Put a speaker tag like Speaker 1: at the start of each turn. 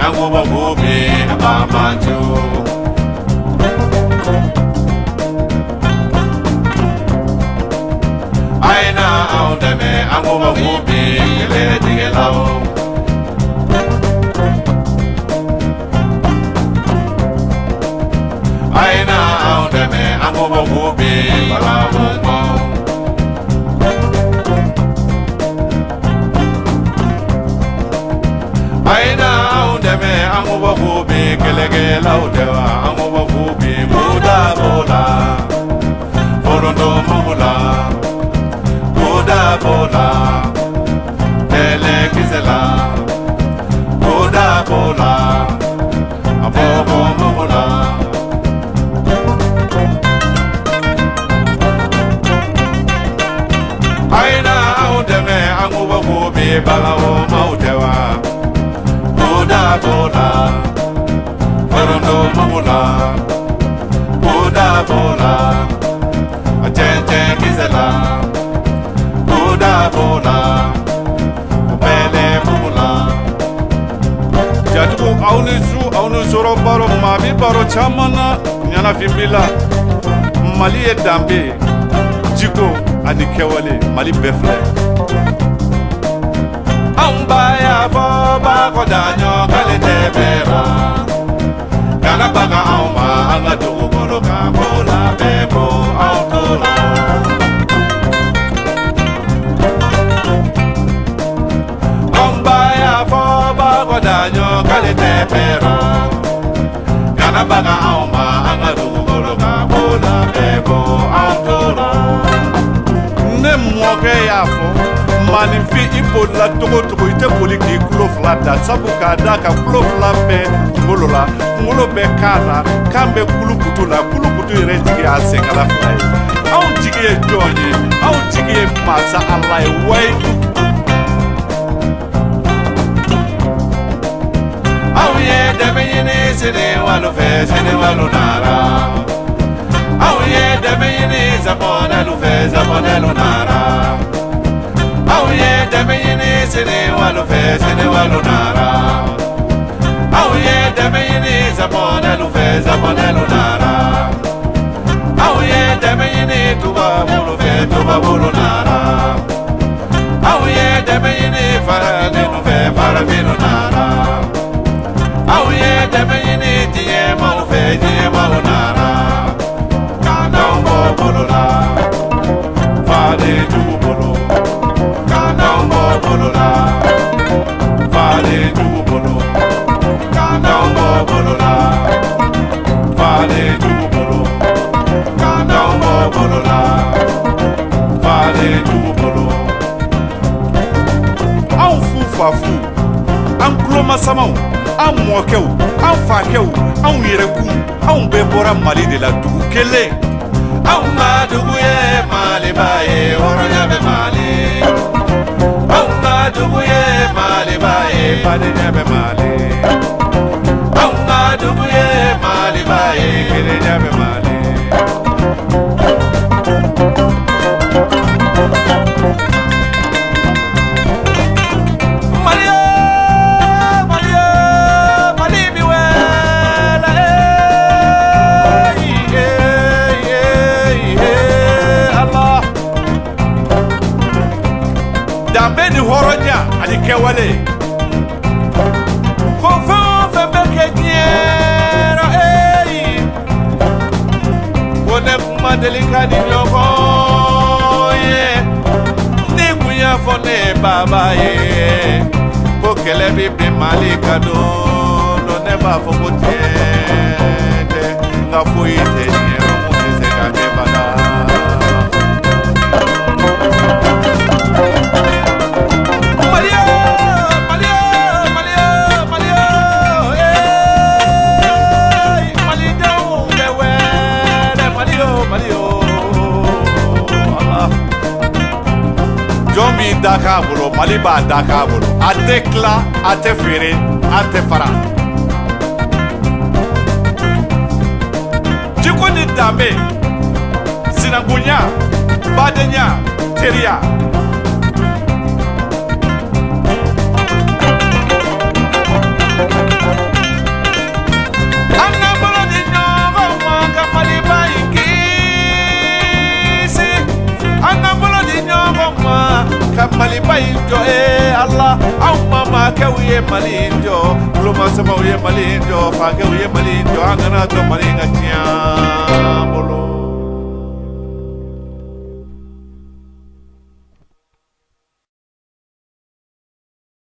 Speaker 1: an k'u bɔ k'u bin banbaanciw. A ye na anw dɛmɛ an k'u bɔ k'u bin kɛlɛtigɛlaw. A ye na anw dɛmɛ an k'u bɔ k'u bin balawu. A ye na anw dɛmɛ an k'u bɔ k'u bin kɛlɛkɛlaw tɛ wa an k'u bɔ k'u bin koda b'o la foronto mugu la koda b'o la bɛlɛkisɛ la koda b'o la a bɔbɔ mugu la. A ye na anw dɛmɛ an k'u bɔ k'u bin balawu maaw tɛ wa koda b'o la foronto mugu la koda b'o la a cɛncɛn kisɛ la koda b'o la o bɛlɛ mugu la. Jatigiw aw ni su aw ni sɔrɔ baro maa bi baro caman na ɲɛnafin b'i la. Mali ye danbe jiko ani kɛwale Mali bɛɛ filɛ. Anw ba y'a fɔ bakɔ daɲɔ k'ale tɛ bɛrɛ kana baga anw ma an ka dugukolo kan ko la bɛɛ ko anw tora. Anw ba y'a fɔ bakɔ daɲɔ k'ale tɛ bɛrɛ kana baga anw ma an ka dugukolo kan ko la bɛɛ ko anw tora. Ne mɔkɛ y'a fɔ maaninfin i bolila togo togo i tɛ boli k'i kulo fila da sabu k'a da ka kulo fila bɛɛ kunkolo la kunkolo bɛ kan na kan bɛ kulukutu la kulukutu yɛrɛ jigi y'a senkala fila ye. Anw jigi ye jɔn ye? Anw jigi ye masa Ala ye wayidu. Anw ye dɛmɛ ɲini Senewalu fɛ Senewalu nara. Anw ye dɛmɛ ɲini Japonɛlu fɛ Japonɛlu nara. Anw ye dɛmɛ ɲini Senewalu fɛ Senewalu nara. Anw ye dɛmɛ ɲini Japonɛlu fɛ Japonɛlu nara. Anw ye dɛmɛ ɲini tubabulu fɛ tubabulu nara. Anw ye dɛmɛ ɲini farafinw fɛ farafinw nara. Anw ye dɛmɛ ɲini diɲɛmaaw fɛ diɲɛmaaw nara. K'an t'anw bɔ bolo la faden jugu bolo. K'an t'anw bɔ bolo la faden jugu bolo. K'an t'anw bɔ bolo la faden jugu bolo. K'an t'anw bɔ bolo la faden jugu bolo. Anw fu fa fu an kulomasamaw an mɔkɛw an fakɛw anw yɛrɛkun anw bɛɛ bɔra Mali de la dugu kelen. Anw ka dugu ye Maliba ye hɔrɔnya bɛ Mali. Anw ka dugu ye Maliba ye badenya bɛ Mali. Anw ka dugu ye Maliba ye kelenya bɛ Mali. Mali Mali Mali bi wele Allah. Danbe ni hɔrɔnya ani kɛwale ko fɛn o fɛn bɛ kɛ diɲɛ rɔ ko ne kun ma deli ka nin ɲɔgɔn ye ni kun y'a fɔ ne baba ye ko kɛlɛ bɛ bin Mali kan don dɔ ne b'a fɔ ko tiɲɛ tɛ nka foyi tɛ diɲɛ rɔ mun tɛ se ka kɛ bada. Mali Mali Mali Mali Malidenw bɛ wele Mali o Mali o Allah. Jɔn b'i da k'a bolo Mali b'a da k'a bolo a tɛ tila a tɛ feere a tɛ fara. Jiko ni danbe sinankunya badenya teriya. Ka Maliba in jɔ, ee Ala. Anw ma maakɛw ye Mali in jɔ, tulomasamaw ye Mali in jɔ, fakɛw ye Mali in jɔ. An kana to Mali in ka tiɲɛ.